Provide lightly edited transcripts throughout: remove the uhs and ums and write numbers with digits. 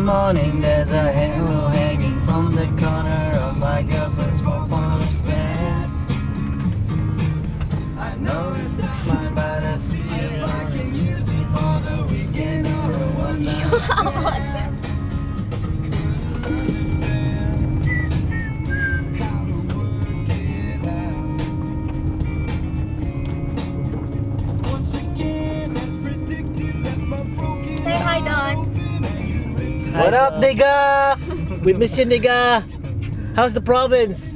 Morning, there's a halo hanging from the corner of my girlfriend's four-pound bed. I know it's not mine, but I see if I can use it for the weekend or a one night stand. Understand how to work it out. Once again, as predicted, left my broken Say hi, Don. What up, nigga? We miss you, nigga. How's the province?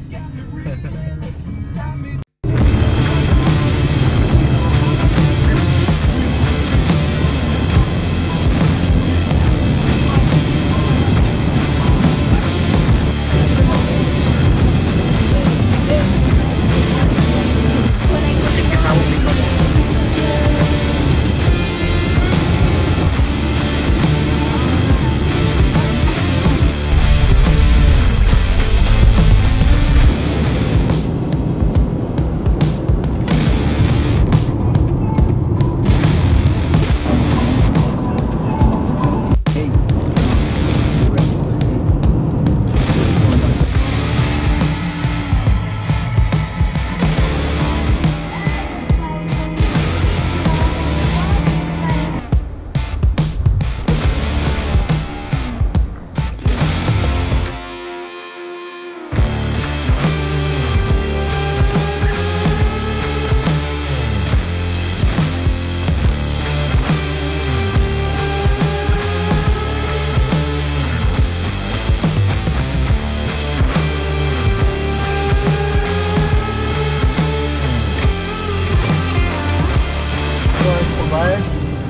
Going for bus.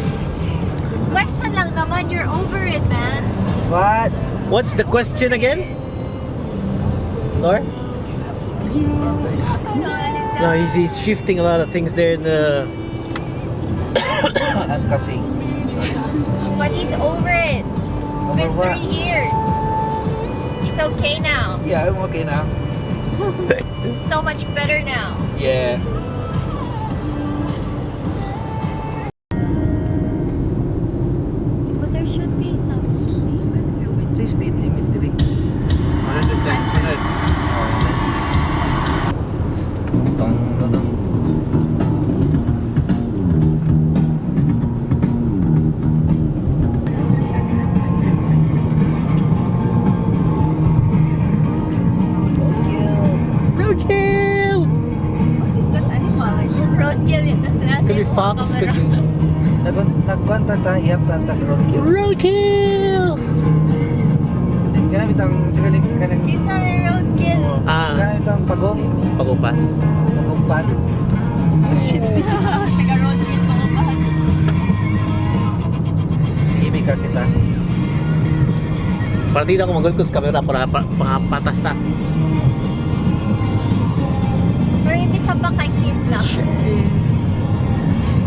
Question lang naman, you're over it, man. What? What's the question again? Lord? No, he's shifting a lot of things there in the. I'm coughing. Sorry. But he's over it. It's Over been what? 3 years. He's okay now. Yeah, I'm okay now. So much better now. Yeah. But there should be some. It's a speed limit, dili. 110, Dong, dong, dong. Roadkill. Roadkill! What is that animal? Roadkill yun. Tapos nasa Could be fox, could be. Nagkwanta ta, ihap ta ta roadkill. Roadkill! Kanang bitang kanang kanang Kinsa na roadkill? Ah, kanang bitang pagong pagupas. pagong pass. Shit. Taga roadkill pa ko. Sige, may ka kita. Para di na ako magulkos camera para pa, patas na. Pero hindi sa pa kay Keith lang.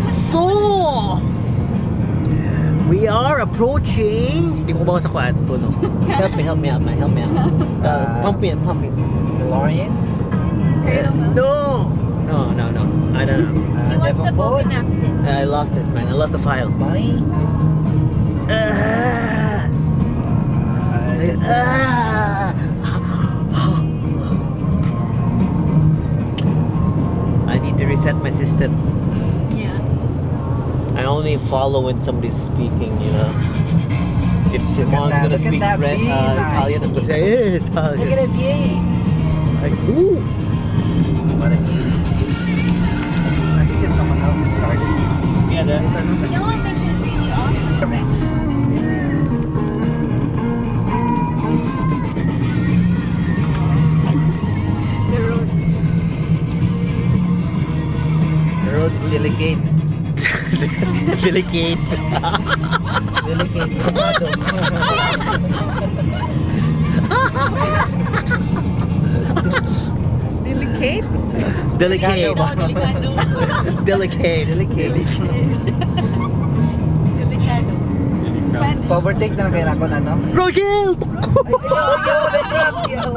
So, we are approaching. Hindi ko ba sa kuan to, no? Help me, help me out, man. Help me out. Pump me, pump me. DeLorean? No! No. I don't know. He wants the Davenport? Bogan accent. I lost it, man. I lost the file. Bye. That's I need to reset my system. Yeah. I only follow when somebody's speaking. If Look at Simone's that, gonna look at speak that French, view, like. Italian, I'm gonna say, eh, Italian. Look at that view. Like, ooh. What a beauty. I think it's someone else's garden. Yeah, the, You know what makes it really awesome? Correct. The roads. The road is delicate. Delicate. Delicate. Delicado. Delicate? Delicate. Delicado. Delicate. Delicate. Delicado. Spanish. Overtake na lang kaya ako na, no? Roadkill! Ay, ayaw, ayaw,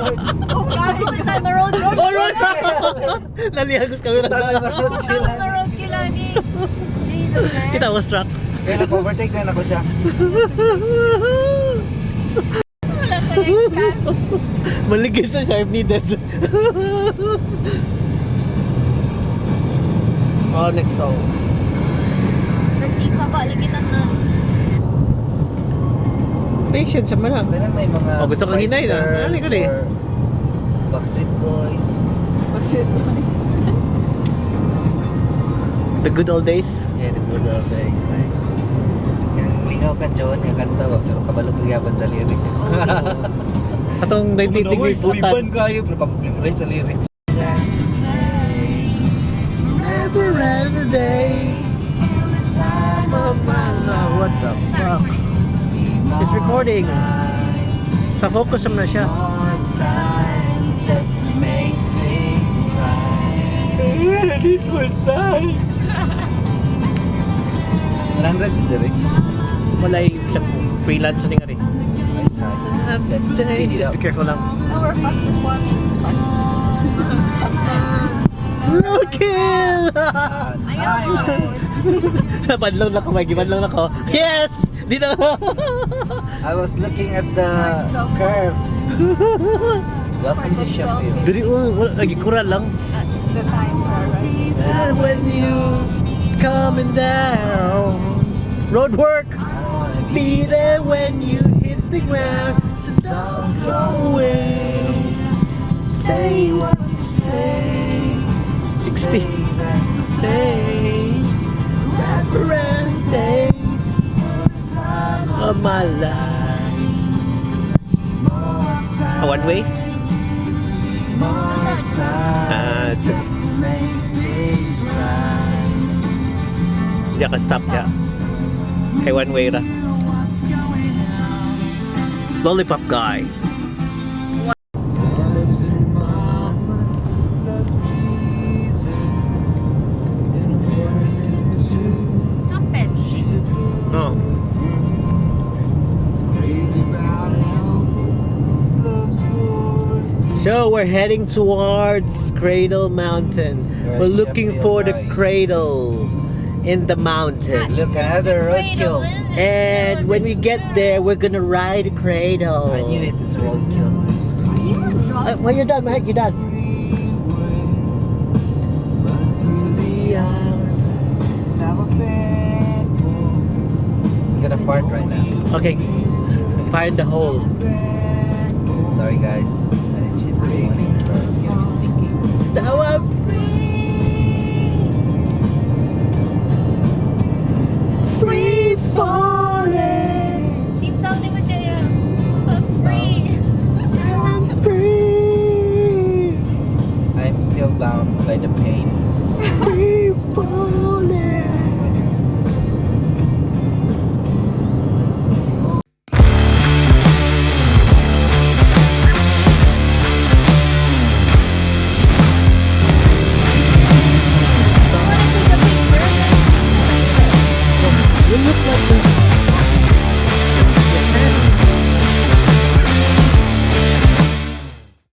Oh, God. Tayo ma-roadkill. Oh, roadkill! Nalihagos kami na. Roadkill. Tayo ma-roadkill, ani. Jesus, man. Kita ko struck. Kaya nag-overtake na ako siya. Maligis na siya if needed. Oh, next song. Birthday sa paaligitan na. Patient siya man ah. Kailan may mga Oh, gusto kang Spice hinay na. Girls Ano yun eh? or Backstreet Boys. Backstreet Boys. The good old days. Yeah, the good old days, man. Kaya lingaw ka, John, nga kanta ba? Pero kabalo ko yaban sa lyrics. Katong 90 degrees Uy, utan. kayo, pero kapag-memorize sa lyrics. Never end day. Time of my life. What the fuck? It's recording. Sa focus naman na siya. Just to make things right. I need more time. 100 dire. Wala yung isang freelance na nga rin. Let's speed it Just up. be careful lang. Now we're fast performing. Roadkill! Ayaw mo. Badlong na ko, Maggie. Badlong na ko. Yes! Dito! I was looking at the curve. Welcome to Sheffield. Diri, oh, wala, lagi kural lang. At the time for arriving. And when you coming down, road work, be there when you hit the ground. So don't go away. Say what you say. 60. Say every day of my life. A one way? Ah, Diya ka stop ya. Kay one way ra. Lollipop guy. Kampet. No. So we're heading towards Cradle Mountain. We're We're looking Sheffield for the Drive. cradle in the mountain. Look, another roadkill. And when we get there, we're gonna ride a cradle. I knew it, it's a roadkill. Are you on drugs? Well, you're done, mate. You're done. I'm gonna fart right now. Okay, find the hole. Sorry guys, I didn't shit this morning, so it's gonna be stinky. Now I'm free. Free falling.